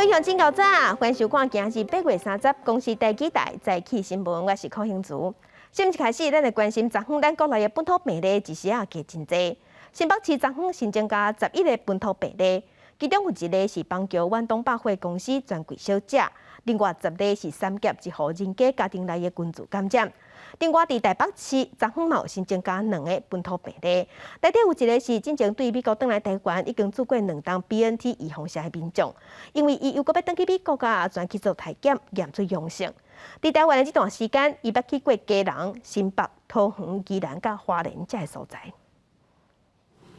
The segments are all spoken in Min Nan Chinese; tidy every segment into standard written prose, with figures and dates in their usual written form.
各位鄉親較早，歡迎收看今日8月30公視第幾台早起新聞，我是柯興慈。新聞一開始，咱來關心昨昏咱國內的本土病例一時仔加真濟。新北市昨昏新增加11個本土病例，其中有一例是板橋遠東百貨公司專櫃小姐，另外十例是三峽一戶人家家庭內的群聚感染。另外，佇台北市昨昏嘛有新增加兩個本土病例，內底有一個是進前對美國轉來台灣已經注過兩針 BNT 預防射的民眾，因為伊猶閣欲轉去美國啊，轉去做體檢驗出陽性。佇台灣的這段時間，伊捌去過基隆、新北、桃園、宜蘭佮花蓮這个所在。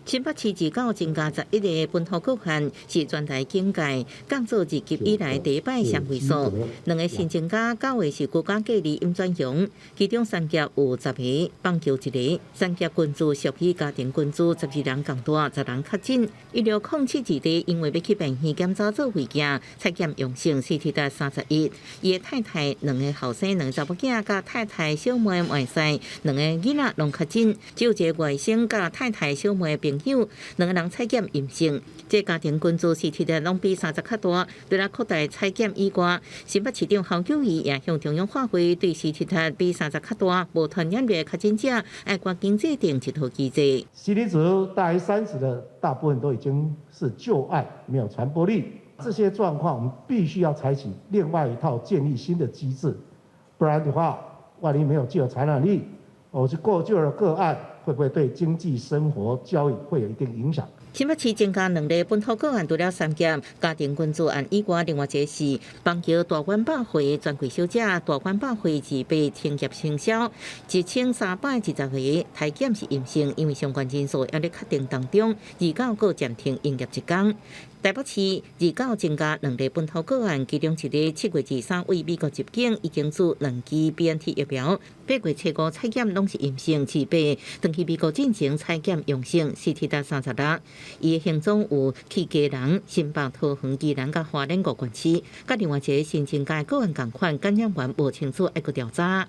新北市自九增加十一个本土個案，是全台警戒降做二級以來第一擺雙位數。兩个新增加九个是居家隔離陰轉陽，其中三峽有十个，板橋一个。三峽群聚屬於家庭群聚，12人仝大，10人確診。1607二例，因為欲去病院檢查做胃鏡，採檢陽性，CT 值31。伊的太太、兩个後生、兩个查某囝，佮太太小妹妹婿，兩个囡仔攏確診，只有一个外甥佮太太小妹朋友，兩个人採檢陰性。這家庭群聚 CT 值攏比三十較大，除了擴大採檢以外，新北市長侯友宜也向中央發揮，對 CT 值比三十較大、無傳染力確診者，愛趕緊制定一套機制。 CT 值大於三十的，大部分都已經是舊案，沒有傳播力。這些狀況，我們必須要採取另外一套建立新的機制，不然的話，萬一沒有具有傳染力，或是過舊的個案，會不會對經濟生活、教育會有一定影響？新北市增加兩例本土個案，除了三峽家庭群聚案以外，另外一個是板橋大丸百貨專櫃小姐，大丸百貨自被停業清銷，1320個體檢是陰性，因為相關人數猶咧確定當中，二九閣暫停營業一工。台北市二九增加兩例本土個案，其中一个7月23對美國入境，已經注兩劑 BNT 疫苗，8月初五採檢攏是陰性，自八轉去美國進前採檢陽性，CT 值36。伊的行蹤有去基隆、新北、桃園、宜蘭佮花蓮五縣市，佮另外一个新增加個案仝款感染源無清楚，愛閣調查。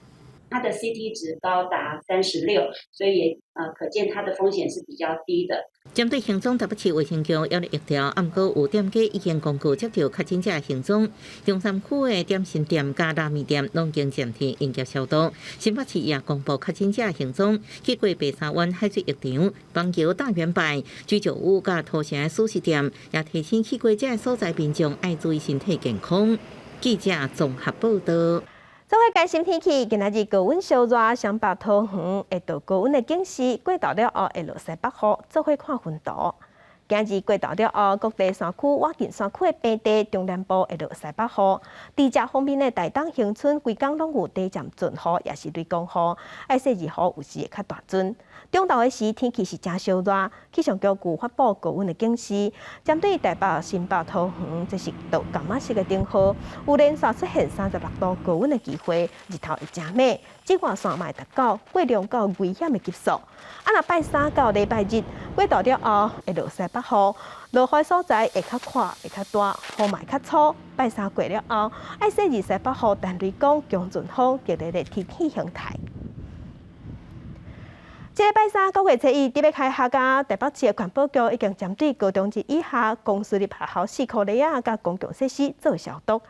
它的 CT 值高達36，所以也可見它的風險是比較低的。針對行蹤，台北市衛生局猶咧疫調，毋過有店家已經公告接著確診者行蹤。中山區的點心店佮拉麵店攏經暫停營業消毒。新北市也公布確診者行蹤，去過白沙灣海水浴場、板橋大遠百、居酒屋佮土城壽司店，也提醒去過這所在民眾愛注意身體健康。記者綜合報道。做伙關心天氣，今仔日高溫燒熱，雙北桃園會到高溫的警示，過晝了後會落西北雨，做伙看雲圖。今日過晝了後，各地山區、倚近山區的平地、中南部會落西北雨。佇遮方面的台東恆春，規工攏有短暫陣雨，抑是雷公雨，愛細日雨有時會較大陣。中晝的時天氣是誠燒熱，氣象局有發布高溫的警示，針對台北、新北、桃園，這是著柑仔色的燈號，有連續出現36度高溫的機會，日頭會誠猛，紫外線嘛會達到過量到危險的級數。啊，若拜三到禮拜日過晝了後會落西北雨，落雨的所在會較闊、會較大，雨嘛會較粗。拜三過了後，愛細日西北雨，但雷公強陣風，激烈的天氣形態。這个拜三9月初一，佇欲開學啊，台北市的環保局已經針對高中職以下公私立學校四箍犁仔佮公共設施做消毒。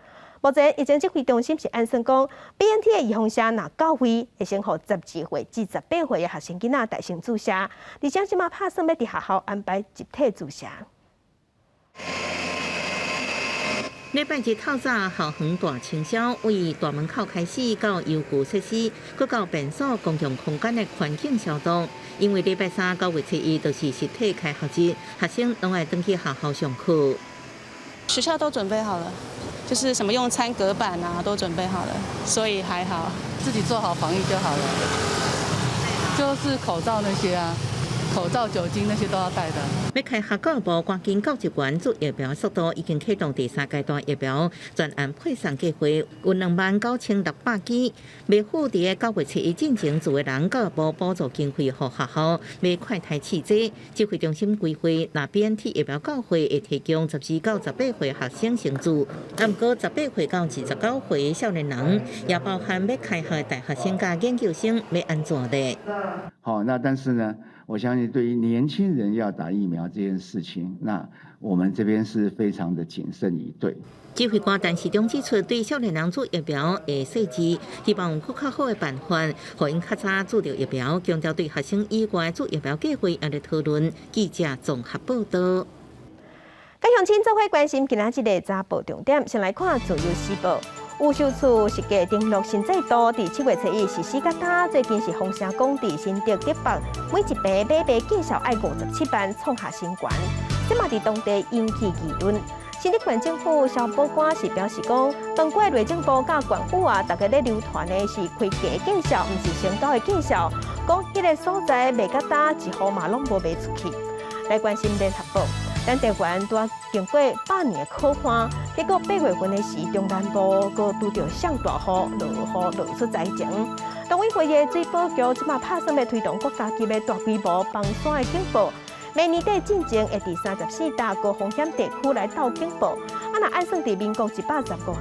目前疫情指揮中心是按算講，BNT 的預防射若到位，會先予12歲至18歲的學生囡仔帶先注射，而且這馬拍算欲佇學校安排集體注射。禮拜日透早，校園大清消，為大門口開始到遊具設施，閣到便所公共空間的環境消毒。因為禮拜三九月初一就是實體開學日，學生攏愛轉去學校上課。學校都準備好了，就是什麼用餐隔板啊，都準備好了，所以還好，自己做好防疫就好了。就是口罩那些啊。口罩、酒精那些都要帶的。欲開學教育部趕緊教職員注疫苗速度，已經啟動第三階段疫苗專案配送計劃，有29,600劑。未付佇九月初一進前住的人，教育部補助經費予學校買快篩試劑。指揮中心規劃，若 BNT 疫苗到貨，會提供12到18歲學生先注。啊，毋過18歲到29歲少年人，也包含欲開學的大學生佮研究生，欲按怎咧？好，那但是呢，我相信。是對於年輕人要打疫苗這件事情，那我們這邊是非常的謹慎以對。指揮官陳時中指出，對少年人注疫苗的細緻，希望有閣較好的辦法，予𪜶較早注著疫苗。強調對學生以外注疫苗計劃也咧討論。記者綜合報道。佮鄉親做伙關心今仔日的早報重點，先來看《自由時報》。有售厝實價登錄新制度，佇7月初1實施到今，最近是風聲講佇新竹竹北每一坪買賣價數愛57萬，創下新懸。這嘛佇當地引起議論。新竹縣政府消保官是表示講，當過內政部佮縣府啊，逐家咧流傳的是開價介紹，毋是成交的介紹。講彼个所在賣甲焦，一戶嘛攏無賣出去。來關心聯合報，咱台灣拄仔經過百年的苦旱，結果8月份的時，中南部閣拄著上大雨，落雨落出災情。農委會的水保局這馬拍算欲推動國家級的大規模防山的警報，明年底進前會佇34搭高風險地區來鬥警報。啊，若按算佇民國115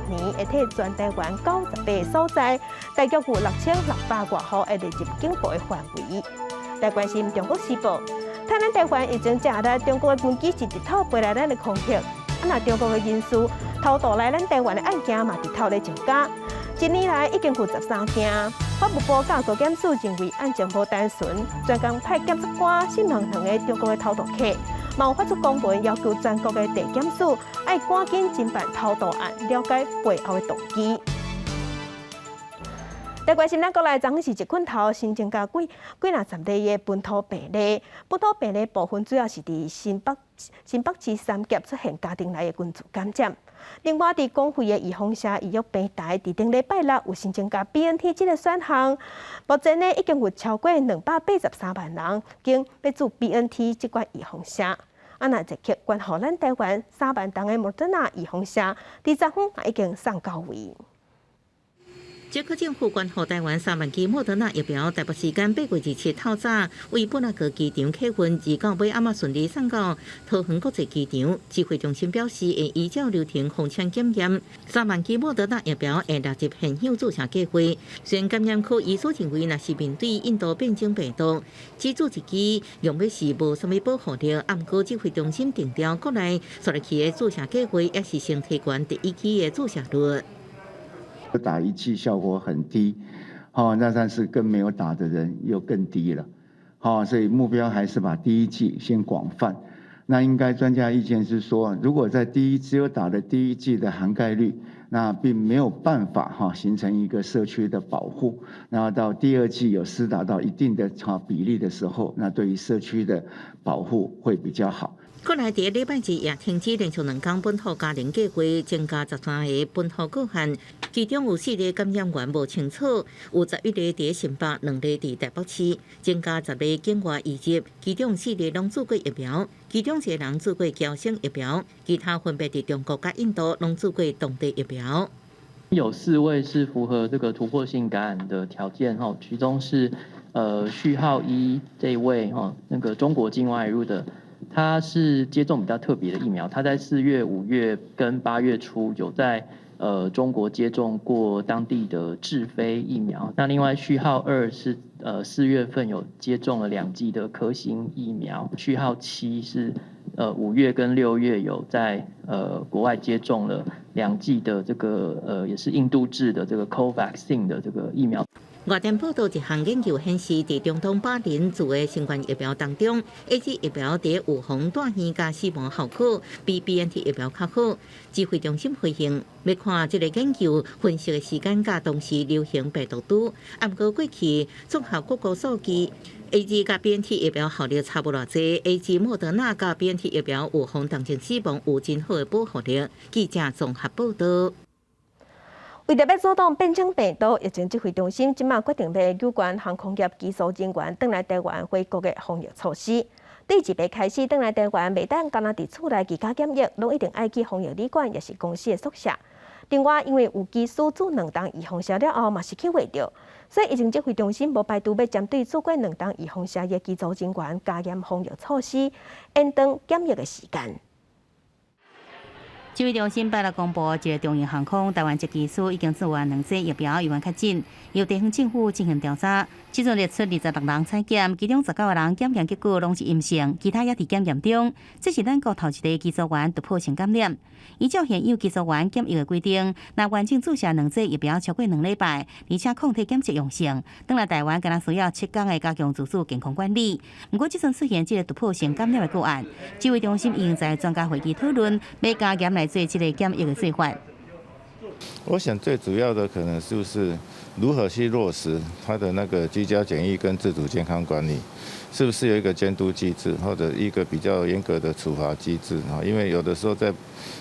年，會替全台灣98個所在，大約有6600外戶會列入警報的範圍。來關心中國時報。趁咱台灣疫情誠熱，中國的軍機是直透飛來咱的空域。啊，若中國的人士偷渡來咱台灣的案件嘛，直透咧增加。一年來已經有13件。法務部佮高檢署認為案情無單純，專工派檢察官審問兩个中國的偷渡客，嘛有發出公文要求全國的地檢署愛趕緊偵辦偷渡案，了解背後的動機。來關心咱國內，昨昏是一棍頭新增加幾幾若十例的本土病例，本土病例部分主要是佇新北市三峽出現家庭內的群聚感染。另外，佇公費的預防射醫藥平台，佇頂禮拜六有新增加 BNT 這个選項，目前呢已經有超過283萬人經欲注 BNT 這款預防射。啊，若捷克捐予咱台灣3萬筒的莫德納預防射，佇昨昏已經送到位。捷克政府捐予台灣3萬劑莫德納疫苗，台北時間8月27透早為布拉格機場客運，29尾暗仔順利送到桃園國際機場。指揮中心表示，會依照流程風險檢驗，3萬劑莫德納疫苗會納入現有注射計劃。雖然感染科醫師認為，若是面對印度變種病毒，只注一劑用欲是無啥物保護力。毋過指揮中心定調國內煞落去的注射計劃，也是先提懸第一劑的注射率。打一劑效果很低，好，那但是跟沒有打的人又更低了，好，所以目標還是把第一劑先廣泛。那應該專家意見是說，如果在第一只有打的第一劑的涵蓋率，那並沒有辦法哈形成一個社區的保護。然後到第二劑有施打到一定的哈比例的時候，那對於社區的保護會比較好。國內佇禮拜二也停止連續2工本土加零計劃，增加13个本土個案，其中有四个感染源無清楚，有11个佇新北，兩例佇台北市，增加10例境外移入，其中四例攏注過疫苗，其中一个人注過嬌生疫苗，其他分別佇中國佮印度攏注過當地疫苗。有四位是符合這個突破性感染的條件，吼，其中是序號1這一位，吼，那個中國境外移入的。他是接種比較特別的疫苗，他在4月、5月跟8月初有在中國接種過當地的智飛疫苗。那另外序號2是4月份有接種了2劑的科興疫苗。序號7是5月跟6月有在國外接種了兩劑的這個也是印度製的這個 Covaxin 的這個疫苗。外電報道，一項研究顯示，佇中東巴林注的新冠疫苗當中，AZ 疫苗佇預防住院佮死亡效果比 BNT 疫苗較好。指揮中心回應，欲看這个研究分析的時間佮當時流行病毒株，毋過過去綜合各國數據，AZ 佮 BNT 疫苗效力差無偌濟，AZ 莫德納佮 BNT 疫苗預防重症死亡有真好的保護力。記者綜合報道。為著欲阻擋變種病毒，疫情指揮中心這馬決定欲有關航空業機組人員轉來台灣回國的防疫措施。對二八開始轉來台灣，袂當干焦佇厝內居家檢疫，攏一定愛去防疫旅館，抑是公司的宿舍。另外，因為有機師注兩針預防射了後，嘛是去穢著，所以疫情指揮中心無排除欲針對注過兩針預防射的機組人員加嚴防疫措施，延長檢疫的時間。指揮中心拜六公布，一个長榮航空台灣籍機師已經注完兩劑疫苗，猶原確診，由地方政府進行調查。這陣列出26人採檢，其中19個人檢驗結果攏是陰性，其他猶佇檢驗中。這是咱國頭一个機組員突破性感染。依照現有機組員檢疫的規定，若完整注射兩劑疫苗超過2禮拜，而且抗體檢測陽性，轉來台灣敢若需要7天的加強自主健康管理。毋過，這陣出現這个突破性感染的個案，指揮中心已經在專家會議討論，欲加嚴來做這个檢疫的做法。我想最主要的可能就是如何去落實他的那個居家檢疫跟自主健康管理，是不是有一個監督機制或者一個比較嚴格的處罰機制啊？因為有的時候在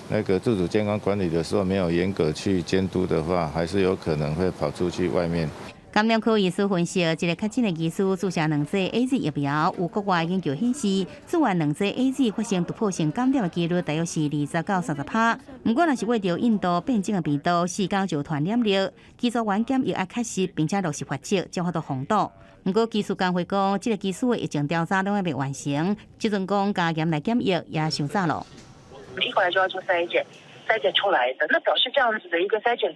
那個自主健康管理的時候沒有嚴格去監督的話，還是有可能會跑出去外面。感染科醫師分析，這个確診的機師注射兩劑 AZ 疫苗，有國外研究顯示，注完兩劑 AZ 發生突破性感染的幾率大約是20到30%。毋過，若是為著印度變種的病毒，4天就傳染力，機組員檢疫愛確實，並且落實罰則，才法度防堵。毋過，機師工會講，這个機師的疫情調查攏猶未完成，這陣講加嚴來檢疫也傷早咯。一回來就要做篩檢，篩檢出來的，那表示這樣子的一個篩檢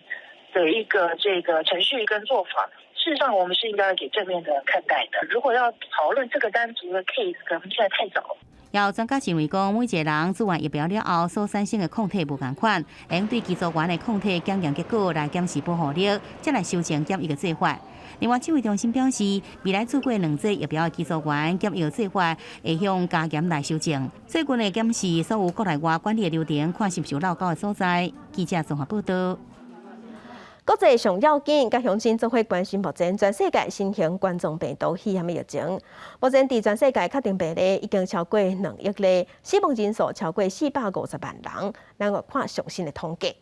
的一個這個程序跟做法，事實上我們是應該給正面的看待的。如果要討論這個單獨的 case，可能現在太早。有專家認為講，每一個人注完疫苗了後所產生的抗體無仝款，會用對機組員的抗體檢驗結果來檢視保護力，再來修正檢疫的做法。另外，指揮中心表示，未來注過兩劑疫苗的機組員檢疫做法會向加嚴來修正。最近會檢視所有國內外管理的流程，看是毋是有漏勾的所在。記者綜合報道。國際上要緊，佮鄉親做伙關心目前全世界新型冠狀病毒肺炎的疫情。目前佇全世界確診病例已經超過2億例，死亡人數超過450萬人。咱來看上新的統計。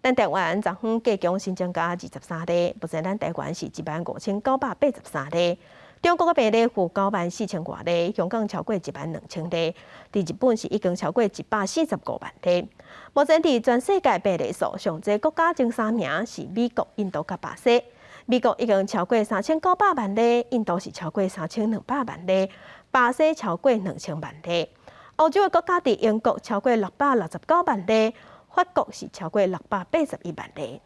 咱台灣昨昏加強新增加23例，目前咱台灣是15,983例。中國的病例有9萬4千外例，香港超過1萬2千例，佇日本是已經超過145萬例。目前佇全世界病例數上濟國家前三名是美國、印度佮巴西。美國已經超過3900萬例，印度是超過3200萬例，巴西超過2000萬例。歐洲的國家佇英國超過669萬例，法國是超過681萬例。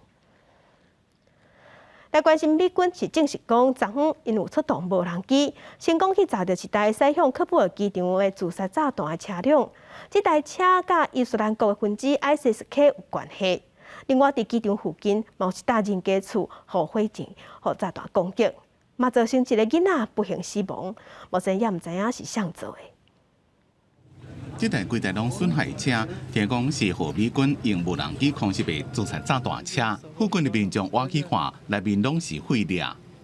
來關心美軍是證實講，昨昏𪜶有出動無人機，成功去炸著一台駛向喀布爾機場的自殺炸彈的車輛。這台車佮伊斯蘭國的分支 ISIS-K 有關係。另外，佇機場附近，嘛有一棟人家厝，予火箭、予炸彈攻擊，嘛造成一个囡仔不幸死亡。目前猶毋知影是誰做的。這台規台攏損害車，聽講是予美軍用無人機空襲的自殺炸彈車。附近的民眾倚去看，內面攏是碎裂。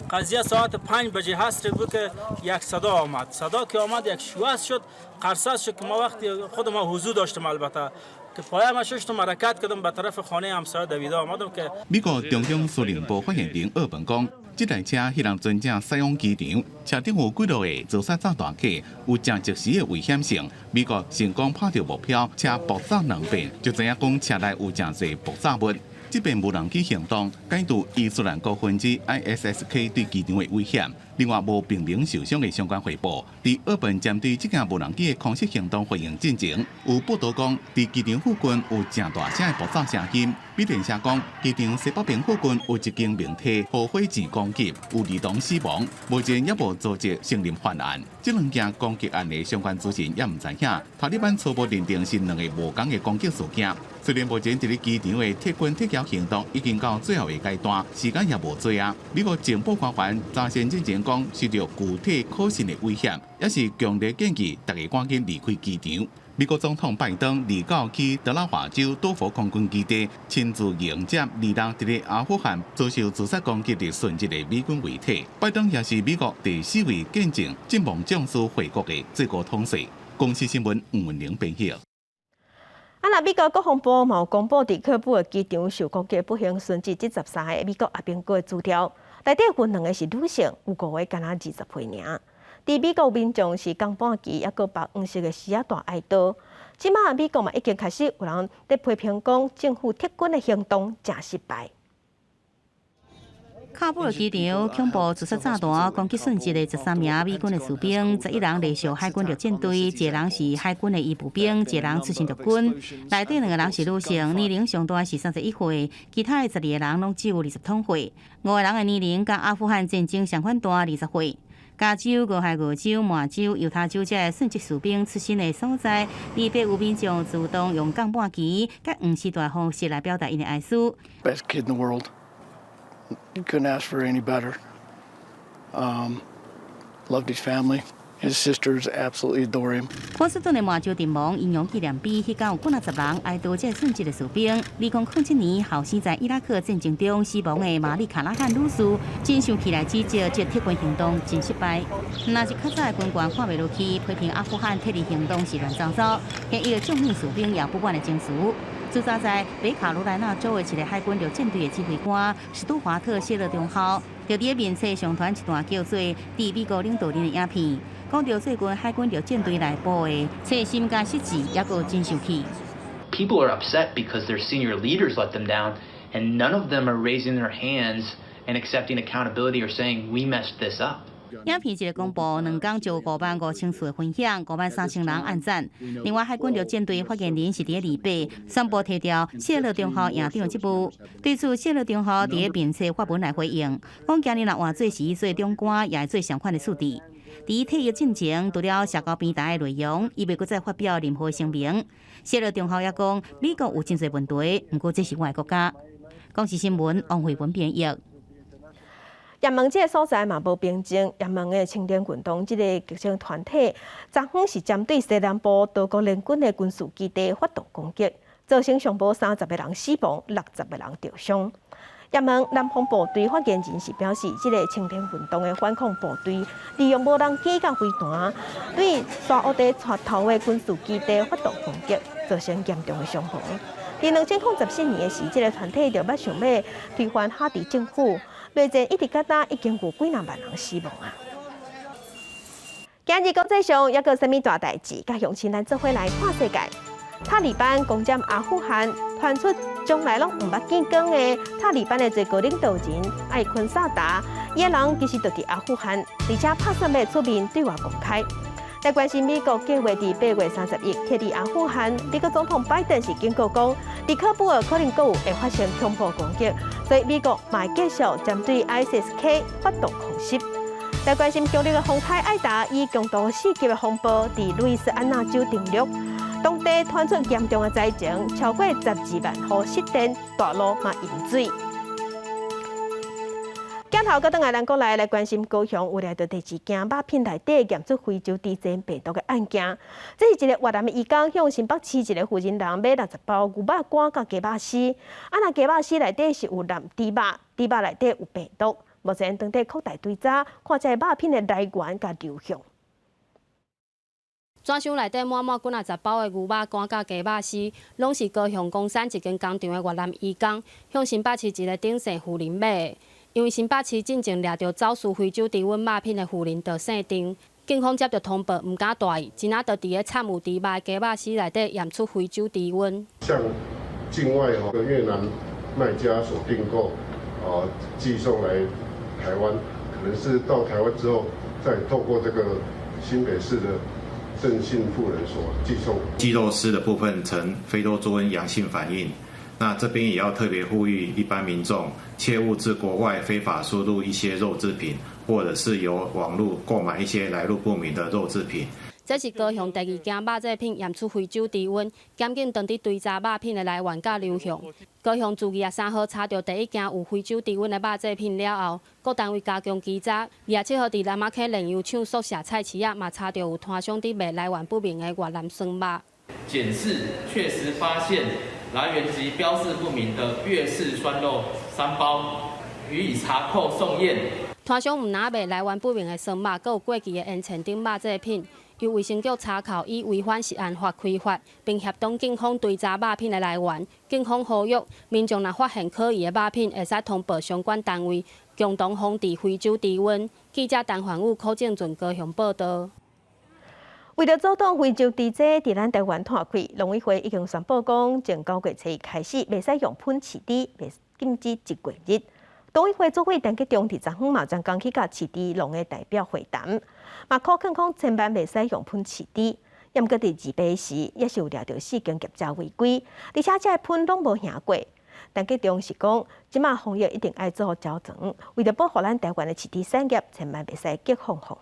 قضیه ساعت 5 بجه عصر بود که یک صدا آمد. صدا که آمد، یک شوز شد، قرصد شد که ما وقتی خود ما وضو داشتم، البته که پای ما ششتم، حرکت کردم، به طرف خانه همسایه دویده آمدم که 美國中央司令部發言人奧文講，這台車彼當陣正駛往機場，車頂有幾落個自殺炸彈客，有誠即時的危險性。美國成功拍著目標，車爆炸兩遍，就知影講車內有誠濟爆炸物。這遍無人機行動解除伊斯蘭國分支 ISIS-K 對機場的威脅。另外，無平民受傷的相關匯報。佇奧本針對這件無人機的空襲行動回應進前，有報道講，佇機場附近有誠大聲的爆炸聲音。美聯社講，機場西北邊附近有一間明體予火箭攻擊，有兒童死亡。目前猶無組織承認犯案。這兩件攻擊案的相關資訊猶毋知影。塔利班初步認定是兩個無仝的攻擊事件。雖然目前佇咧機場的撤軍撤僑行動已經到最後的階段，時間也無濟啊。美國情報官員早先進前講，受著具體可信的威脅，也是強烈建議大家趕緊離開機場。美國總統拜登29去德拉華州多佛空軍基地親自迎接26佇咧阿富汗遭受自殺攻擊的殉職的美軍遺體。拜登也是美國第四位見證陣亡將士回國的最高統帥。公視新聞吳文玲編譯。啊，那美國國防部嘛有公布，佇喀布爾機場受攻擊不幸殉職這13個美國阿兵哥的資料，內底有兩個是女性，有五個敢若20歲爾。佇美國民眾是共半旗，猶閣縛黃色的絲仔帶哀悼。這馬美國嘛已經開始有人佇批評講，政府撤軍的行動誠失敗。喀布爾機場恐怖自殺炸彈攻擊殉職的13名美軍的士兵，11人隸屬海軍陸戰隊，一個人是海軍的醫務兵，一個人出身陸軍。內底兩個人是女性，年齡上大是31歲，其他的12個人攏只有20通歲。五個人的年齡佮阿富汗戰爭相款大，20歲。加州、俄亥俄州、麻州、猶他州這个殉職士兵出身的所在，離別有民眾主動用鋼板旗佮黃絲帶方式來表達𪜶的哀思。 Best kid in the world. You couldn't ask for any better. Loved his family. His sisters absolutely adore him. 波士頓的麻州陣亡英雄紀念碑，彼工有幾若十人哀悼這个殉職的士兵。2007年後生在伊拉克戰爭中死亡的瑪麗卡拉漢女士，真生氣來指責這撤軍行動真失敗。若是較早的軍官看袂落去，批評阿富汗撤離行動是亂糟糟，現役的將領士兵也不滿的情緒。駐紮在北卡羅來納州的一个海軍陸戰隊的指揮官史都華特謝勒中校，就佇咧面冊上傳一段叫做《致美國領導人》的影片，講著最近海軍陸戰隊內部的粗心佮失智，猶閣真生氣。 People are upset because their senior leaders let them down, and none of them are raising their hands and accepting accountability or saying we messed this up. 影片一个公布，2工就5萬5千次的分享，5萬3千人按讚。另外，海軍陸戰隊發言人是佇咧2八宣布撤掉謝勒中校營長職務。對此，謝勒中校佇咧面冊發文來回應，講今年若換做是伊做長官，也會做相款的處置。佇退役進前，除了社交平台的內容，伊袂閣再發表任何聲明。謝勒中校也講，美國有真濟問題，毋過這是我的國家。公視新聞王慧文編譯。也門這个所在嘛無平靜，也門的青年運動這个極端團體，昨昏是針對西南部多國聯軍的軍事基地發動攻擊，造成上無30個人死亡，60個人受傷。也門南方部隊發言人是表示，這个青年運動的反抗部隊利用無人機佮飛彈，對沙烏地帶頭的軍事基地發動攻擊，造成嚴重的傷亡。佇2014年的時，這个團體就捌想欲推翻哈迪政府。內戰一直到今已經有幾若萬人死亡啊！今日國際上猶閣有啥物大代誌？佮鄉親咱做伙來看世界。塔利班攻佔阿富汗，傳出從來攏毋捌見光的塔利班的最高領導人艾昆薩達，伊个人其實就佇阿富汗，而且拍算欲出面對外公開。來關心美國計劃佇8月31撤離阿富汗，美國總統拜登是警告講，佇喀布爾可能閣有會發生恐怖攻擊，所以美國嘛會繼續針對 ISIS-K 發動空襲。來關心強烈的風颱愛達以強度4級的風暴佇路易斯安那州登陸，當地傳出嚴重的災情，超過12萬戶失電，大路嘛淹水。鏡頭閣轉來咱國內來關心高雄有掠著第二件肉品內底驗出非洲豬瘟病毒的案件。這是一个越南的移工向新北市一个婦人人買60包牛肉乾佮雞肉絲，啊若雞肉絲內底是有湳豬肉，豬肉內底有病毒。目前當地擴大追查，看這个肉品的來源佮流向。紙箱內底滿滿幾若十包的牛肉乾佮雞肉絲，攏是高雄岡山一間工廠的越南移工向新北市一个頂姓婦人買的。因為新北市進前掠著走私非洲豬瘟肉品的婦人就姓鄭，警方接著通報，毋敢大意，真仔就佇咧摻有豬肉的雞肉絲內底驗出非洲豬瘟。向境外的越南賣家所訂購，寄送來台灣，可能是到台灣之後，再透過這個新北市的鄭姓婦人所寄送。雞肉絲的部分呈非洲豬瘟陽性反應。那這邊也要特別呼籲一般民眾，切勿自國外非法輸入一些肉製品，或者是由網路購買一些來路不明的肉製品。這是高雄第二件肉製品驗出非洲豬瘟，檢警當地追查肉品的來源佮流向。高雄自23號查著第一件有非洲豬瘟的肉製品了後，各單位加強稽查。27號佇南仔溪煉油廠宿舍菜市仔嘛查著有攤商佇賣來源不明的越南酸肉。檢視確實發現來源及標示不明的越式酸肉3包，予以查扣送驗。攤商毋但賣來源不明的酸肉，閣有過期的煙腸等肉製品，由衛生局查扣，以違反食安法開罰，並協同警方追查肉品的來源。警方呼籲民眾若發現可疑的肉品，會使通報相關單位，共同防治非洲豬瘟。記者陳焕武、柯正俊高雄報導。為著阻擋非洲豬瘟佇咱台灣湠開，農委會已經宣布講，從9月初一開始，袂使用噴飼豬，袂禁止一月日。農委會主委陳吉仲佇昨昏嘛專工去佮飼豬農的代表會談，嘛苦勸講千萬袂使用噴飼豬。毋過佇2八時，也是有掠著四間業者違規，而且這个噴攏無驗過。陳吉仲是講，這馬防疫一定愛做周全，為著保護咱台灣的飼豬產業，千萬袂使激放放。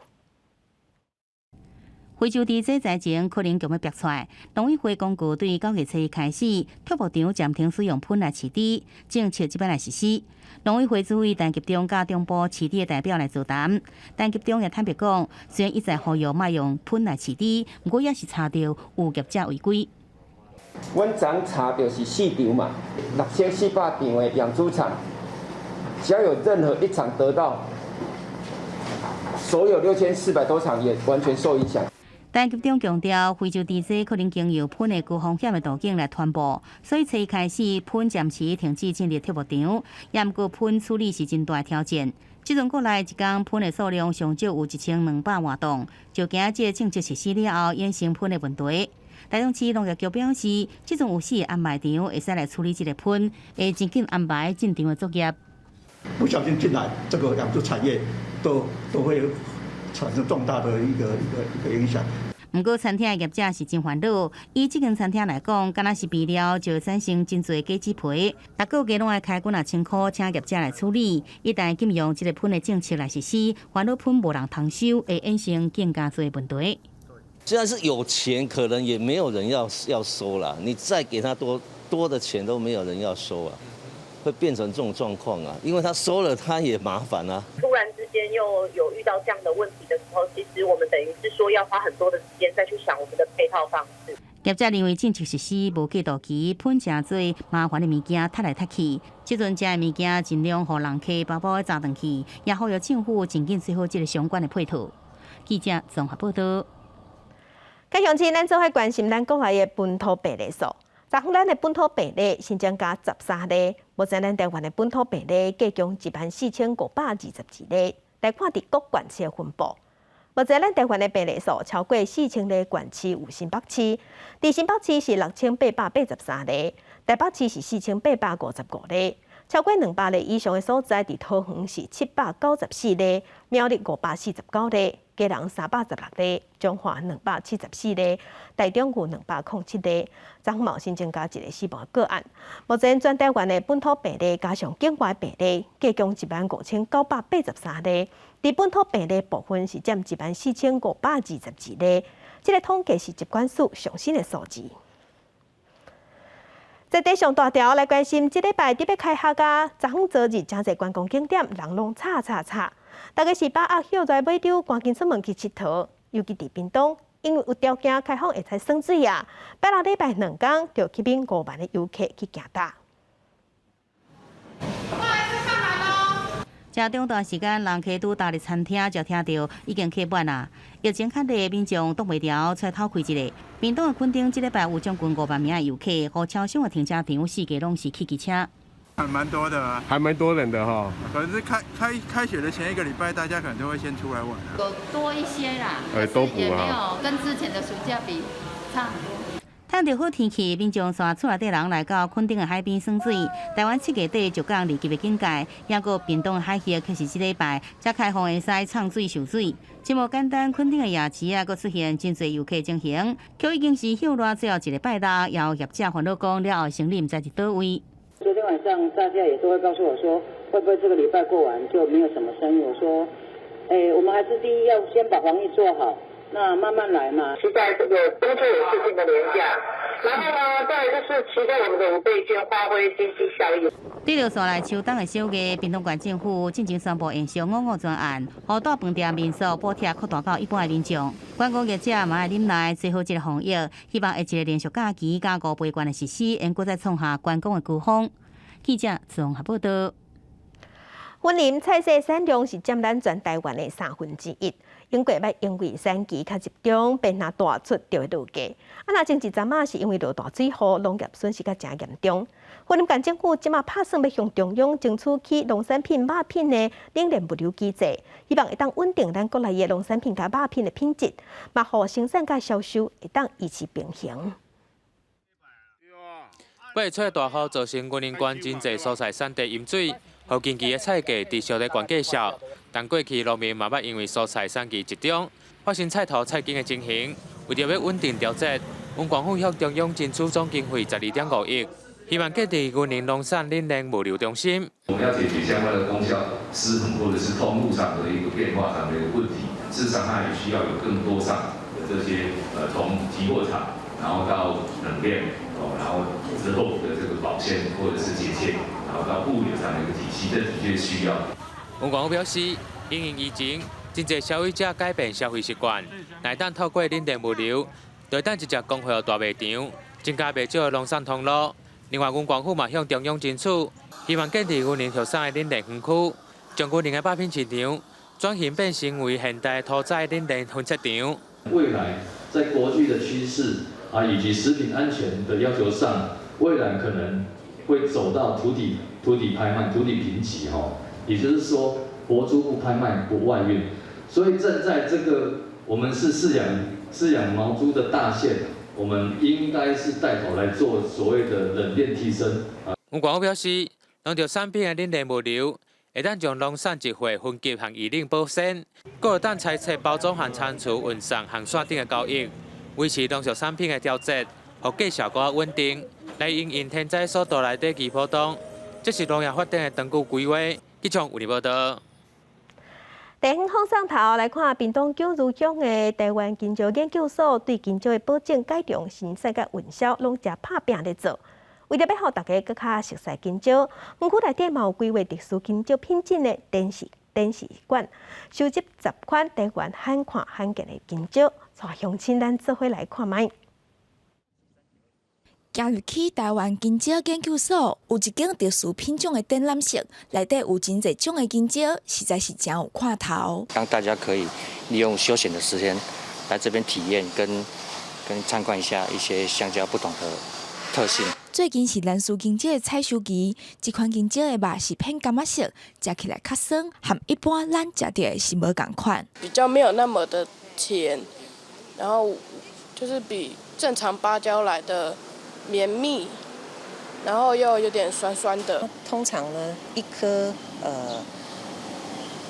非洲豬這災情可能就欲爆出來，農委會公告對9月初一開始，畜牧場暫停使用噴來飼豬，政策這擺來實施。農委會主委陳吉仲佮中部飼豬的代表來座談，陳吉仲也坦白講，雖然一再呼籲莫用噴來飼豬，毋過也是查著有業者違規。阮昨查著是四場嘛，6400場的養豬場，只要有任何一場得到，所有6400多場也完全受影響。陳吉仲強調，非洲豬瘟可能經由噴的高風險的途徑來傳播，所以初一開始噴暫時停止進入畜牧場，也毋過噴處理是真大挑戰。這陣國內一工噴的數量上少有1200萬噸，就驚這個政策實施了後衍生噴的問題。台中市農業局表示，這陣有四個掩埋場會使來處理這个噴，會真緊安排進場的作業。不小心進來，這個養豬產業都會產生重大的一個影響。毋過餐廳的業者是真煩惱，以這間餐廳來講，敢若是備料就會產生真濟假紙皮，逐個月攏愛開幾若千箍，請業者來處理。一旦禁用這个噴的政策來實施，煩惱噴無人通收，會衍生更加濟問題。雖然是有錢，可能也沒有人要收啦。你再給他多多的錢，都沒有人要收啊，會變成這種狀況啊。因為他收了，他也麻煩啊。突然之間又有遇到這樣的問題的時候，其實我們等於是說要花很多的時間再去想我們的配套方式。業者認為政策實施無過渡期，噴誠濟麻煩的物件踢來踢去，這陣這个物件盡量予人客包包的紮轉去，也呼籲政府盡緊做好這个相關的配套。記者綜合報道。繼續是咱做伙關心咱國內的本土病例數。昨昏咱的本土病例新增加13例，目前咱台灣的本土病例計共14,522例。來看佇各縣市的分布。目前咱台灣的病例數超過4000例，縣市有新北市，佇新北市是6883例，台北市是4855例。超過200例以上的所在，佇桃園是794例，苗栗549例，基隆316例，彰化274例，台中有207例。昨昏嘛新增加一个死亡個案。目前全台灣的本土病例加上境外病例，計共15,983例。佇本土病例部分是佔14,522例。這个統計是疾管署上新的數字。在地上大條來關心，這禮拜特別開學啊！昨昏昨日，誠濟觀光景點人攏吵吵吵，大家是把握歇熱尾週，趕緊出門去𨑨迌。尤其佇屏東，因為有條件開放會使耍水啊，拜六禮拜兩工就吸引5萬的遊客去行搭。食中晝時間，人客拄踏入餐廳，就聽著已經客滿啦。疫情較熱，民眾擋袂牢，出來透氣一下。屏東的墾丁，這禮拜有將近5萬名的遊客，予超商的停車場四界攏是汽機車。還蠻多的，還蠻多人的哈。可能是開學的前一個禮拜，大家可能都會先出來玩。有多一些啦，哎，多補也沒有跟之前的暑假比差很多。趁著好天氣，民眾帶厝內底人來到墾丁的海邊耍水。台灣7月底就降2級的警戒，抑閣屏東的海域卻是這禮拜才開放會使衝水受水。這無簡單，墾丁的夜市啊，閣出現真濟遊客情形，卻已經是歇熱最後一個拜六，也有業者煩惱講了後生意毋知佇佗位。昨天晚上大家也都會告訴我說，會不會這個禮拜過完就沒有什麼生意？我說，我們還是第一要先把防疫做好。那慢慢來嘛。期待這個中秋有四天的連假，然後呢，再來就是期待我們的五倍券發揮經濟效益。對著紲來秋冬的小月，屏東縣政府進前宣布延續五五專案，予大飯店民宿補貼擴大到一般的民眾。觀光業者嘛愛忍耐，做好這個防疫，希望下一个連續假期佮五倍券的實施，會閣再創下觀光的高峰。記者綜合報道。雲林菜色產量是佔咱全台灣的1/3。頂個月因為產期較集中，便若大出就會落價。啊，若前一陣仔是因為落大水雨，農業損失較誠嚴重。雲林縣政府這馬拍算欲向中央爭取起農產品肉品的冷鏈物流機制，希望會當穩定咱國內的農產品佮肉品的品質，嘛予生產佮銷售會當維持平衡。8月初大雨造成雲林縣真濟蔬菜產地淹水。予近期的菜價持續咧懸繼續。但過去農民嘛捌因為蔬菜產期集中，發生菜頭菜根的情形。為著欲穩定調節，縣政府向中央爭取總經費12.5億，希望建立雲林農產冷鏈物流中心。我們要解決相關的供銷失衡或者是通路上的一個變化上的一個問題，事實上它也需要有更多上的這些從集貨場，然後到冷鏈，哦，然後之後的這個保鮮或者是解切，然後到物流上的一個體系，這的確需要。吳廣表示，因應疫情，真濟消費者改變消費習慣，若當透過冷鏈物流，就會當直接供貨大賣場，增加袂少的農產通路。另外，縣政府嘛向中央爭取，希望建立雲林玉山的冷鏈園區，將雲林的肉品市場轉型變成為現代屠宰冷鏈分切場。未來在國際的趨勢啊，以及食品安全的要求上，未來可能會走到土地拍賣、土地評級吼，也就是說活豬不拍賣、不外運。所以站在這個我們是飼養毛豬的大縣，我們應該是帶頭來做所謂的冷鏈提升。吳廣表示，農業產品的冷鏈物流，會當將農產集貨分級和預冷保鮮，閣會當裁切包裝和倉儲運送航線頂的交易，維持農業產品的調節，予價效果穩定，來因應天災所帶來的短期波動。這是農業發展的長久規劃。記者有報道。地方放送頭來看，屏東九如鄉的台灣香蕉研究所對香蕉的保種改良、生產佮運銷，攏誠拍拚咧做。為著欲予大家閣較熟悉香蕉，園區內底嘛有規劃特殊香蕉品種的展示館，收集10款台灣罕看罕見的香蕉，帶鄉親咱做伙來看覓。行入去台灣香蕉研究所，有一間特殊品種的展覽室，內底有真濟種的香蕉，實在是誠有看頭。讓大家可以利用休閒的時間來這邊體驗跟參觀一下一些香蕉不同的特性。最近是蘭氏香蕉的採收期，這款香蕉的肉是偏柑仔色，食起來較酸，和一般咱食著的是無仝款。比較沒有那麼的甜，然後就是比正常芭蕉來的綿密，然後又有點酸酸的。通常呢，一顆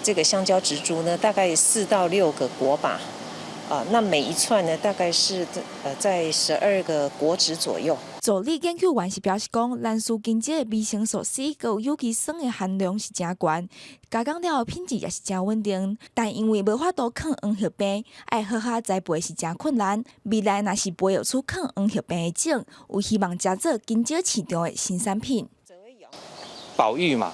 這個香蕉植株呢，大概4到6個果把，啊，那每一串呢，大概是在12個果籽左右。助理研究員是表示講，蘭氏香蕉的維生素 C 閣有有機酸的含量是誠懸，加工了後品質也是誠穩定。但因為無法度抗黃葉病，愛好好栽培是誠困難。未來若是培育出抗黃葉病的種，有希望成做香蕉市場的新產品。保育嘛，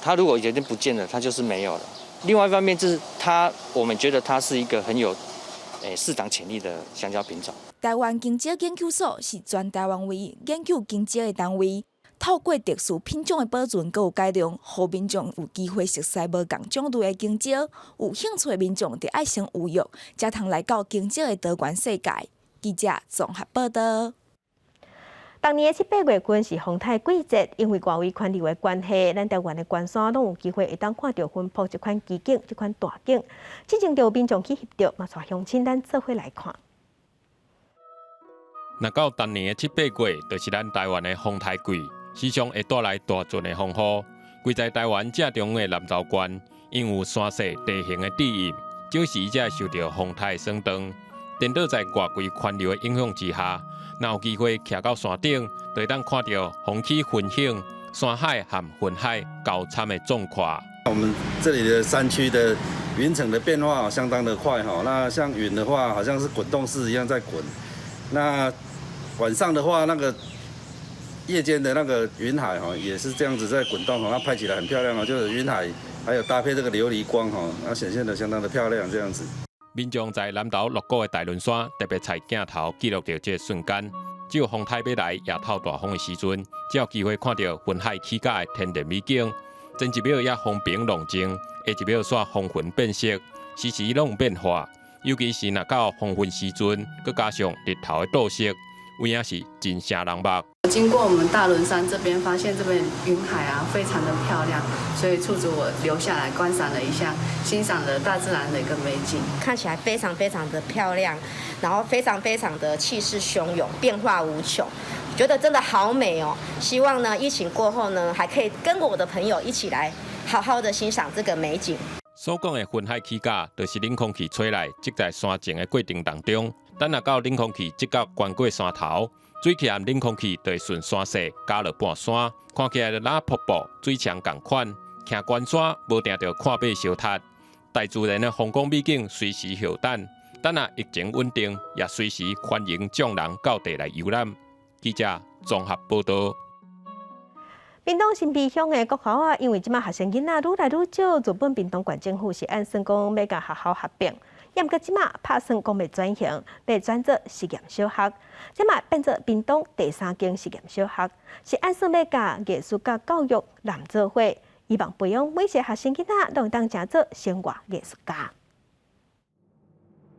它如果有一天不見了，它就是沒有了。另外一方面就是它，我們覺得它是一個很有市場潛力的香蕉品種。台灣香蕉研究所是全台灣唯一研究香蕉的單位，透過特殊品種的保存閣有改良，予民眾有機會熟悉無仝種類的香蕉。有興趣的民眾，著愛先預約，才通來到香蕉的多元世界。記者綜合報道。逐年的七八月份是風颱季節，因為外圍環流的關係，咱台灣的關山攏有機會會當看著雲瀑這款奇景、這款大景。之前就有民眾去翕著，嘛帶鄉親咱做伙來看。若到逐年的七八月，就是咱台灣的風颱季，時常會帶來大陣的風雨。位在台灣正中央的南投縣，因有山勢地形的底蘊，少時才會受著風颱的損傷。顛倒在外圍環流的影響之下，若有機會徛到山頂，就會當看著風起雲湧、山海和雲海交參的壯闊。我們這裡的山區的雲層的變化相當的快哈，那像雲的話，好像是滾動式一樣在滾。那晚上的話，那個夜間的那個雲海哈，也是這樣子在滾動哈，那拍起來很漂亮哦，就是雲海還有搭配這個琉璃光哈，那顯現得相當的漂亮這樣子。民眾在南投鹿谷的大崙山特別採鏡頭記錄著這個瞬間，只有風颱欲來也透大風的時陣，才有機會看著雲海起甲的天然美景。前一秒猶風平浪靜，下一秒煞風雲變色，時時攏有變化。尤其是若到黃昏時陣，閣加上日頭的倒射，有影是真眩人目。經過我們大崙山這邊，發現這邊雲海啊，非常的漂亮，所以促使我留下來觀賞了一下，欣賞了大自然的一個美景。看起來非常非常的漂亮，然後非常非常的氣勢洶湧，變化無窮，覺得真的好美哦。希望呢，疫情過後呢，還可以跟我的朋友一起來好好的欣賞這個美景。所講的雲海起價，就是冷空氣吹來積在山前的過程當中，等若到冷空氣積到懸過山頭，水汽和冷空氣就會順山勢加落半山，看起來就若瀑布、水牆仝款。徛懸山無定著看馬相踢，大自然的風光美景隨時候等，等若疫情穩定，也隨時歡迎眾人到地來遊覽。記者綜合報道。屏東新埤鄉的國校啊，因為這馬學生囡仔愈來愈少，原本屏東縣政府是按算講欲共學校合併，毋過這馬拍算講欲轉型，欲轉做實驗小學，這馬變做屏東第三間實驗小學，是按算欲共藝術佮教育攬做伙，希望培養每一个學生囡仔攏會當成做生活藝術家。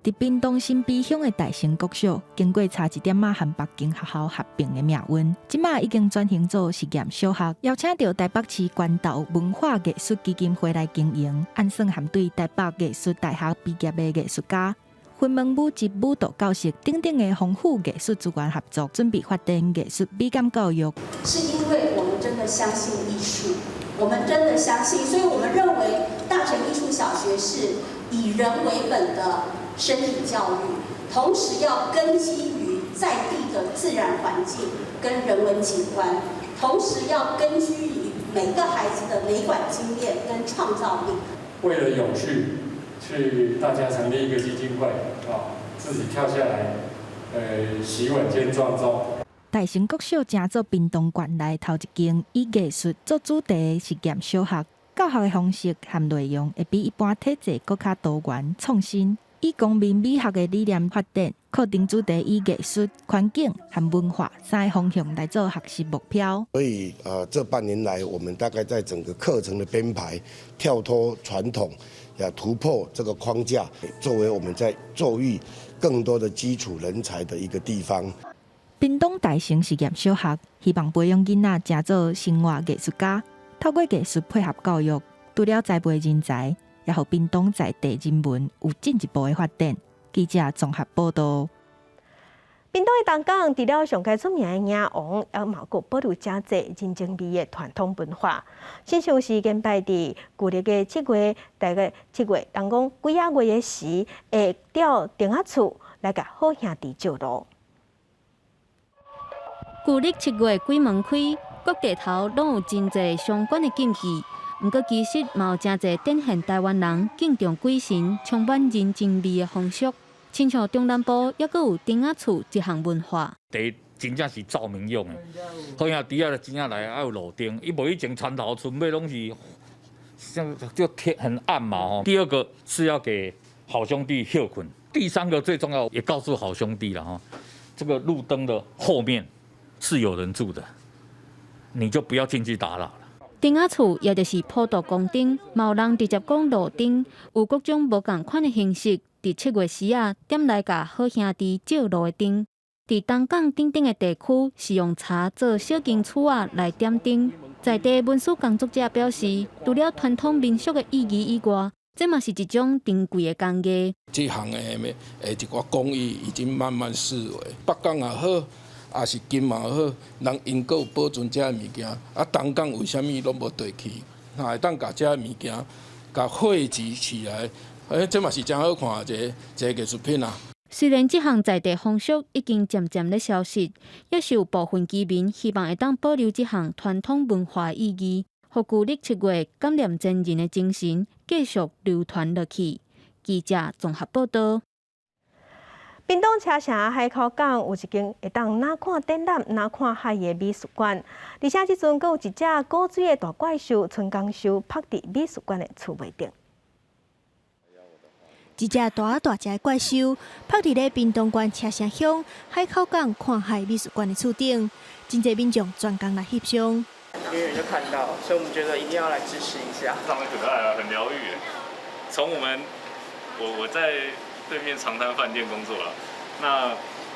佇屏東新埤鄉的大成國小，經過差一點仔和別間學校合併的命運，這馬已經轉型做實驗小學，邀請著台北市關渡文化藝術基金會來經營，按算含對台北藝術大學畢業的藝術家、雲門舞集舞蹈教室等等的豐富藝術資源合作，準備發展藝術美感教育。是因為我們真的相信藝術，我們真的相信，所以我們認為大成藝術小學是以人為本的身體教育，同時要根基於在地的自然環境跟人文景觀，同時要根據於每個孩子的美感經驗跟創造力。為了永續，去大家成立一個基金會啊，自己跳下來，洗碗兼撞鐘。大成國小成做屏東縣內頭一間以藝術做主題的實驗小學，教學的方式和內容會比一般體制閣較多元創新。以公民美學的理念發展，課程主題以藝術、環境和文化三个方向來做學習目標。所以，這半年來，我們大概在整個課程的編排，跳脫傳統，也突破這個框架，作為我們在教育更多的基礎人才的一個地方。屏東大成實驗小學希望培養囡仔成做生活藝術家，透過藝術配合教育，除了栽培人才，也予屏東在地人文有進一步的發展。記者綜合報道。屏東的東港，除了上蓋出名的迎王，也嘛閣保留誠濟人情味的傳統文化。親像是近擺佇舊曆的7月，大概7月，人講鬼仔月的時，會吊燈仔厝來共好兄弟照路。舊曆7月鬼門開，各地頭攏有真濟相關的禁忌。毋過其實嘛有誠濟展現台灣人敬重鬼神、充滿人情味的風俗。親像中南部猶閣有燈仔厝這項文化。第一，真正是照明用的，好兄弟仔真正來愛有路燈，伊無以前田頭村尾攏是像就天很暗嘛吼。第二個是要給好兄弟歇睏，第三個最重要也告訴好兄弟了吼，這個路燈的後面是有人住的，你就不要進去打擾了。燈仔厝，也就是普渡公燈，嘛有人直接講路燈，有各種無仝款的形式。佇7月時仔，點來共好兄弟照路的燈。佇東港等等的地區，是用柴做小間厝仔來點燈。在地文史工作者表示，除了傳統民俗的意義以外，這嘛是一種珍貴的工藝。這項的一寡工藝已經慢慢式微，北港也好，也是金馬也好，人𪜶閣有保存這个物件，啊，東港為啥物攏無提起？若會當共這个物件共匯集起來，這嘛是誠好看的一個藝術品啊。雖然這項在地風俗已經漸漸咧消失，也是有部分居民希望會當保留這項傳統文化意義，予舊曆7月感念先人的精神繼續流傳落去。記者綜合報道。屏東車城海口港有一間會當若看展覽、若看海的美術館，而且這陣閣有一隻古錐的大怪獸春江獸曝佇美術館的厝尾頂。一隻大仔大隻的怪獸曝佇咧屏東縣車城鄉海口港看海美術館的厝頂，真濟民眾專工來翕相。遠遠就看到，所以我們覺得一定要來支持一下。非常的可愛啊，很療癒。從我們我在對面長灘飯店工作了，那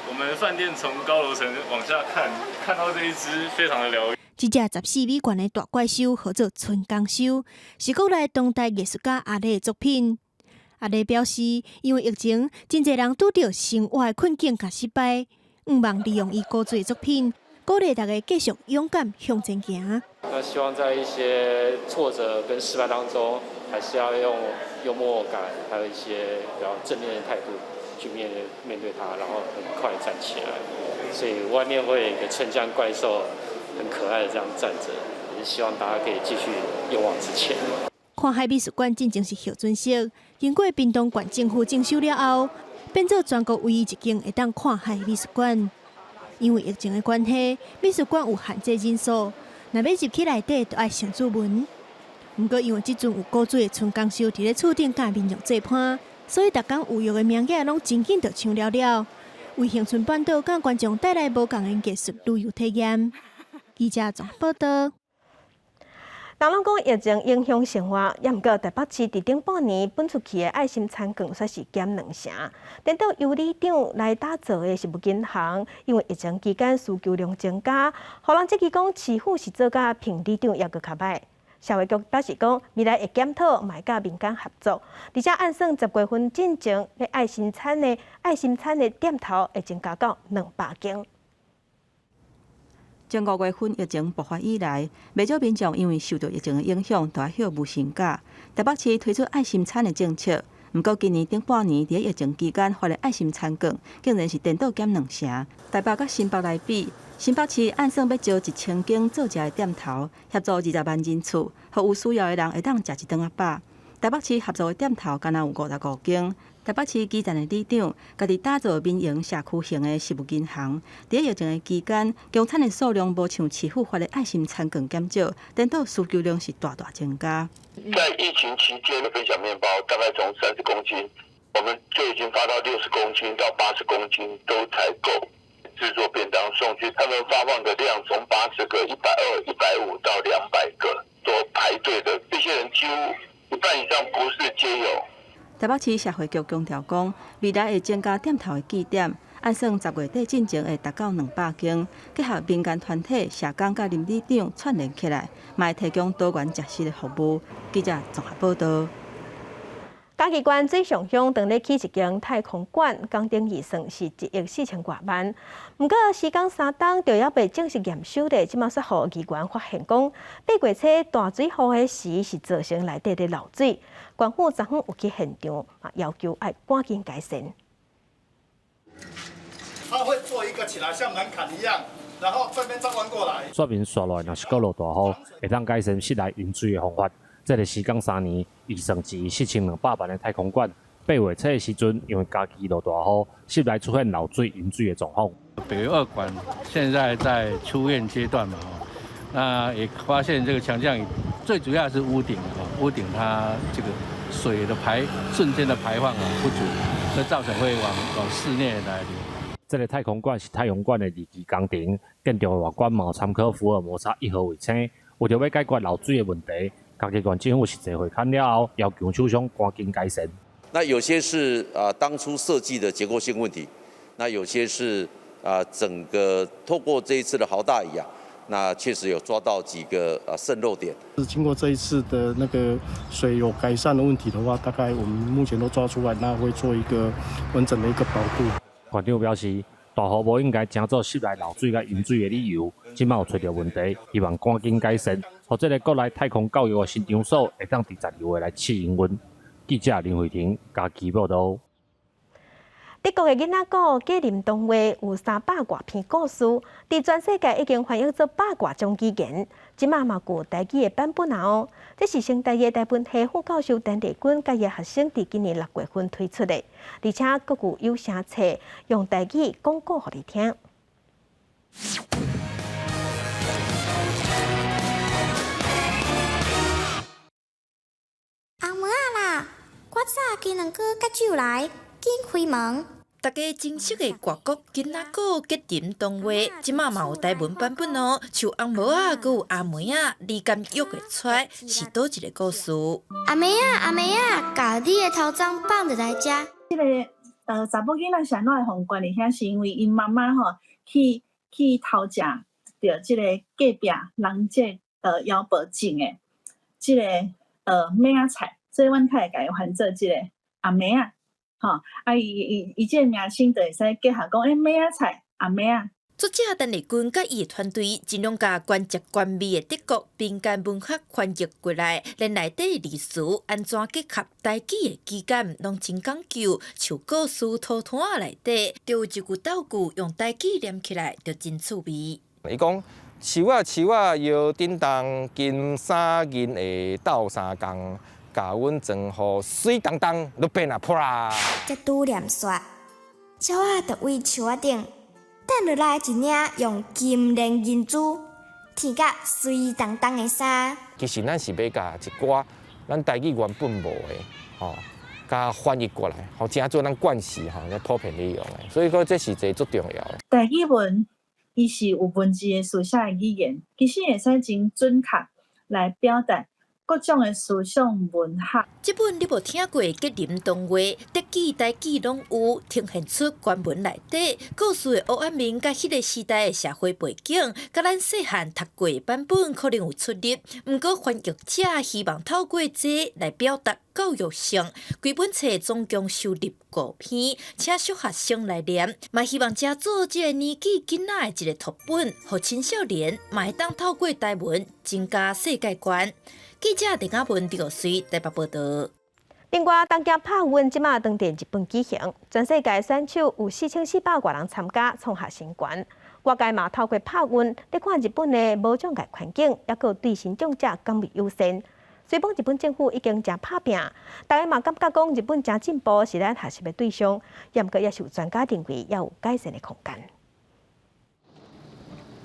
我們飯店從高樓層往下看，看到這一隻非常的療癒。這隻14米懸的大怪獸號做春江獸，是國內當代藝術家阿禮的作品。阿禮表示，因為疫情，真濟人拄著生活的困境佮失敗，向望利用伊古錐的作品，鼓勵大家繼續勇敢向前行。那希望在一些挫折跟失敗當中，還是要用幽默感，還有一些比較正面的態度去面對它，然後很快站起來。所以外面會有一個春江怪獸，很可愛的這樣站着，也是希望大家可以繼續勇往直前。看海美術館進前是後準色，經過屏東縣政府整修了後，變做全國唯一一間會當看海美術館。因為疫情的關係，美術館有限制人數，若欲入去內底，就愛先注文。毋過因為這陣有古水的春江秀佇咧厝頂佮民眾做伴，所以逐工有約的名額攏真緊就搶了了，為恆春半島佮觀眾帶來無仝的藝術旅遊體驗。記者綜合報道。人攏講疫情影響生活，也毋過台北市佇頂半年分出去的愛心餐券煞是減兩成。顛倒由里長來打造的食物銀行，因為疫情期間需求量增加，予人質疑講市府是做甲評里長猶閣較䆀。社會局表示講，未來會檢討，嘛會佮民間合作。而且按算十月份進前，愛心餐的店頭會增加到200間。從五月份疫情爆發以來，袂少民眾因為受到疫情的影響，都愛歇無薪假。台北市推出愛心餐的政策，毋過今年頂半年佇疫情期間發的愛心餐券，竟然是顛倒減兩成。台北佮新北來比，新北市按算欲招1000間做食的店頭，協助20萬人次，予有需要的人會當食一頓仔飽。台北市合作的店頭，干焦有55間。台北市基層的里長，家己打造民營社區型的食物銀行。佇疫情的期間，供餐的數量無像市府發的愛心餐券減少，顛倒需求量是大大增加。在疫情期間的分享麵包，大概從30公斤，我們就已經發到60公斤到80公斤都才夠製作便當送去。他們發放的量從80個、120、150到200個，都排隊的這些人幾乎一半以上不是街友。台北市社會局強調講，未來會增加店頭的據點，按算10月底進前會達到200間，結合民間團體、社工佮鄰里長串聯起來，嘛會提供多元食食的服務。記者綜合報道。嘉義縣水上鄉當咧起一間太空館，工程預算是1億4千外萬。毋過時間三冬就猶未正式驗收咧，這馬煞予議員發現講，八月初大水雨的時是造成內底的漏水。縣府昨昏有去現場，要求愛趕緊改善。他會做一個起來，像門檻一樣，然後這邊再彎過來。說明紲落來，若是閣落大雨，會當改善室內淹水的方法。這個時間3年，預算1億4200萬的太空館，8月初的時陣，因為嘉義落大雨，室內出現漏水、淹水的狀況。北園二館現在在初驗階段嘛，那也發現這個強降雨，最主要是屋頂啊，屋頂它這個水的排瞬間的排放啊不足，所以造成會往室內來流。這個太空館是太陽館的二期工程，建築的外觀嘛參考福爾摩沙一號衛星，為著欲解決漏水的問題。嘉義縣政府實際會勘了後，要求廠商趕緊改善。那有些是啊，當初設計的結構性問題；那有些是啊，整個透過這一次的豪大雨啊，那確實有抓到幾個啊滲漏點。是經過這一次的那個水有改善的問題的話，大概我們目前都抓出來，那會做一個完整的一個保護。縣長表示，大雨無應該成做室內漏水佮淹水的理由。這馬有揣著問題，希望趕緊改善，予這個國內太空教育的新場所會當佇12月來試營運。記者林慧婷嘉義報導。德國的囡仔故格林童話有300外篇故事，佇全世界已經翻譯做百外種語言。這馬嘛有台語的版本啊哦！這是成大的台文系副教授陳麗君佮伊學生佇今年6月份推出的，而且閣有有聲冊用台語講故予你聽。阿妹仔啦，我早起兩個甲酒來，緊開門。大家真熟的外國囡仔故格林童話，這馬嘛有台文版本哦。像紅帽仔，閣有阿妹仔，你敢約會出來？是佗一個故事？阿妹仔，阿妹仔，共你的頭鬃放佇來遮。這個查某囡仔是按怎會予關佇遐？是因為𪜶媽媽吼去偷食著這個隔壁人這妖婆種的這個麥仔菜，所以阮較會共伊翻做這個阿妹仔。吼，啊，伊這個名稱就會使結合講，麥仔菜，阿妹仔。作者陳麗君佮伊的團隊盡量共關節權威的德國民間文學翻譯過來，連內底的字詞按怎結合台語的語感攏真講究。像故事塗炭仔內底，就有一句鬥句用台語念起來就真趣味。伊講樹仔樹仔搖叮當，金衫銀會鬥相共，共阮裝予媠當當，就變啊噗啦。才拄念煞，鳥仔就對樹仔頂。擲落來一領用金鏈銀珠添甲媠當當的衫。其實咱是欲共一寡咱台語原本無的，吼，共翻譯過來，予成做咱慣勢吼，咧普遍利用的。所以講這是一個足重要的。台語文伊是有文字的書寫的語言，其實會使真準確來表達各種的思想文學。這本你無聽過的格林童話，德語、台語攏有，呈現出原文內底故事的黑暗面，佮彼个時代的社會背景，佮咱細漢讀過的版本可能有出入。毋過翻譯者希望透過這來表達教育性。規本冊總共收錄五篇，請小學生來念，嘛希望成做這个年紀囡仔的一個讀本，予青少年嘛會當透過台文增加世界觀。記者鄭亞文、劉水台北報道。另外，東京帕運這馬當佇日本舉行，全世界選手有4400外人參加，創下新高。外界嘛透過帕運，咧看日本的無障礙環境，抑閣對身障者敢會友善。雖講日本政府已經誠拍拚，大家嘛感覺講日本誠進步，是咱學習的對象。毋過也是有專家認為，猶有改善的空間。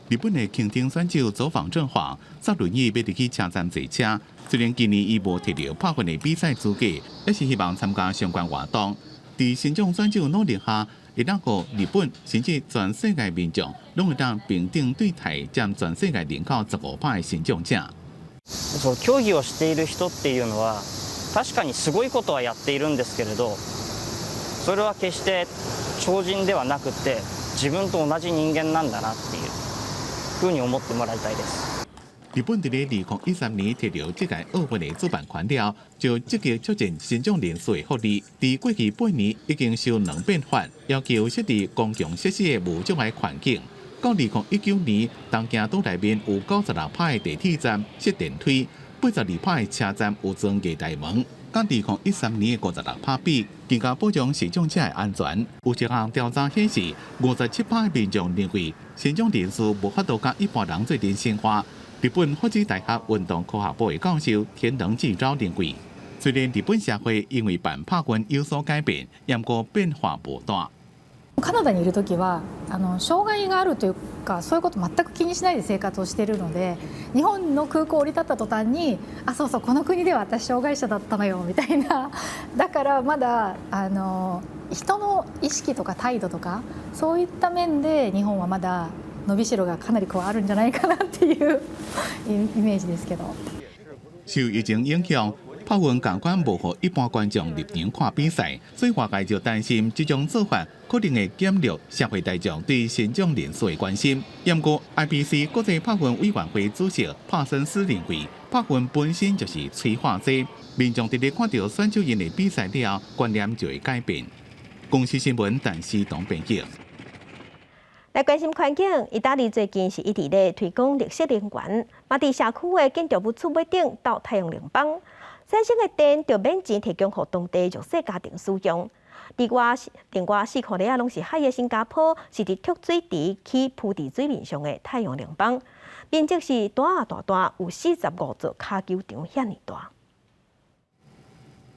日本的輕艇選手佐房正華坐輪椅欲入去車站坐車，雖然今年伊無摕著帕運的比賽資格，也是希望參加相關活動。佇身障選手努力下，會當予日本甚至全世界民眾攏會當平等對待佔全世界人口15%的身障者。そう競技をしている人っていうのは確かにすごいことはやっているんですけれど、それは決して超人ではなくて自分と同じ人間なんだなっていうふうに思ってもらいたいです。日本佇咧2013年摕著這屆奧運的主辦權了，就積極促進身障人士的福利。佇過去8年已經修兩遍法，要求設置公共設施的無障礙環境。到2019年，東京都內面有96%的地鐵站設電梯，82%的車站有裝月台門。佮2013年的56%比，更加保障視障者的安全。有一項調查顯示，57%的民眾認為身障人士無法度佮一般人做陣生活。日本福祉大學運動科學部的教授田能紀昭認為，雖然日本社會因為辦帕運有所改變，毋過變化無大。カナダにいる時は障害があるというかそういうこと全く気にしないで生活をしているので、日本の空港を降り立った途端に、あ、そうそう、この国では私障害者だったのよみたいな。だからまだ人の意識とか態度とかそういった面で日本はまだ伸びしろがかなりこうあるんじゃないかなっていうイメージですけど。受疫情影響，帕運仝款無予一般觀眾入場看比賽，所以外界就擔心這種做法可能會減弱社會大眾對身障人士的關心。毋過 IPC 國際帕運委員會主席帕森斯認為，帕運本身就是催化劑，民眾佇咧看著選手𪜶的比賽了後，觀念就會改變。公視新聞陳思東編輯。來關心環境，意大利最近是一直咧推廣綠色能源，嘛佇社區的建築物厝尾頂鬥太陽能板，產生的電就免錢提供予當地弱勢家庭使用。另外四箍裡仔攏是海的新加坡，是佇蓄水池去鋪佇水面上的太陽能板，面積是大啊大大，有45座跤球場遐爾大。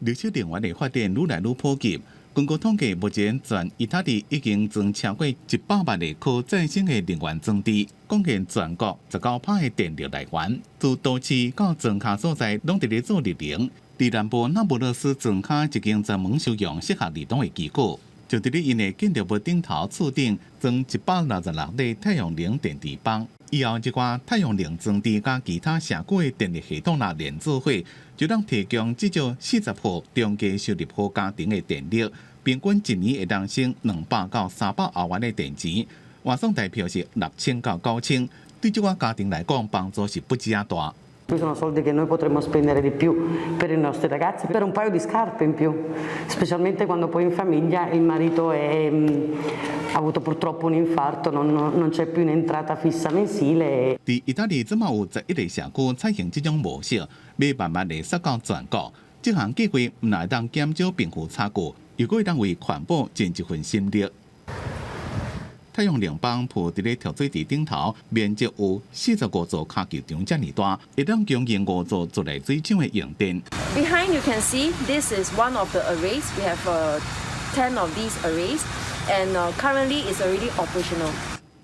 綠色能源的發展愈來愈普及。根據統計，目前全意大利已經裝超過100萬個可再生的能源裝置，貢獻全國19%的電力來源。自都市到莊跤所在，攏佇咧做綠能。佇南部那不勒斯莊跤一間專門收容適合兒童的機構，就佇咧𪜶的建築物頂頭厝頂裝166個太陽能電池板。以後這寡太陽能裝置佮其他社區的電力系統若連做伙，就當提供至少40戶中低收入戶家庭的電力，平均一年會當省200到300歐元的電錢，換算台票是6000到9000。對這寡家庭來講，幫助是不止仔大。Sono soldi che noi potremmo spendere di più per i nostri ragazzi, per un paio di scarpe in più, specialmente quando poi in famiglia il marito ha avuto purtroppo un infarto, non c'è più un'entrata fissa mensile. 佇意大利這馬有11個社區採用這種模式，欲慢慢的釋到全國。這項計劃毋但會當減少貧富差距，又閣會當為環保盡一份心力。太陽能板鋪佇咧調水池頂頭，面積有45座跤球場遮爾大，會當供應五座自來水廠的用電。 Behind you can see this is one of the arrays. We have 10 of these arrays, and currently it's already operational.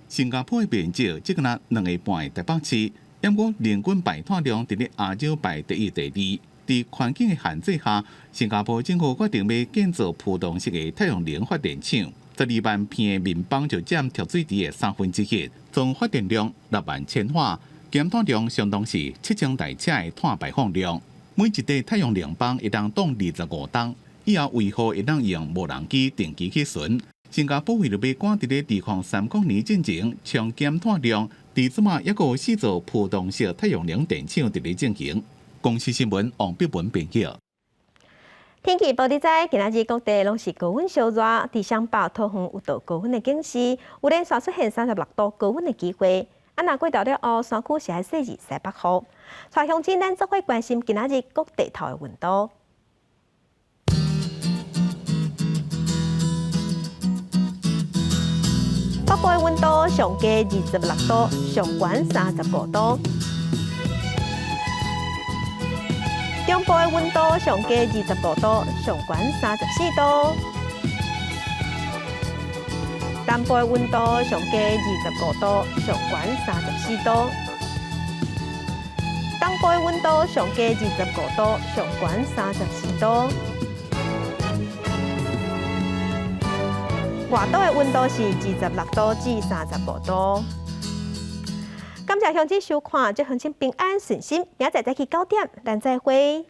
新加坡的面積只敢若兩个半个台北市，毋過人均排碳量佇咧亞洲排第一、第二。佇環境的限制下，新加坡政府決定欲建造浮動式的太陽能發電廠。12萬片的面板就佔調水池的1/3，總發電量6萬千瓦，減碳量相當是7000台車的碳排放量。每一塊太陽能板會當擋25噸，以後維護會當用無人機定期去巡。新加坡為著欲趕佇咧2030年進前衝減碳量，佇這馬猶閣有四座浮動式太陽能電廠佇咧進行。公視新聞王碧文編譯。天氣報你知，今仔日各地攏是高溫燒熱，佇雙北桃園有到高溫的警示，有連續出現36度高溫的機會。啊，若過晝了後，山區是愛細日西北雨。帶鄉親，咱做伙關心今仔日各地頭的溫度。北部的溫度上低26度，上懸35度。中部的溫度上低25度，上懸34度。南部的溫度上低25度，上懸34度。東部的溫度上低25度，上懸34度。外島的溫度是26度至35度。感謝鄉親收看，祝鄉親平安順心。明仔載早起9點，咱再會。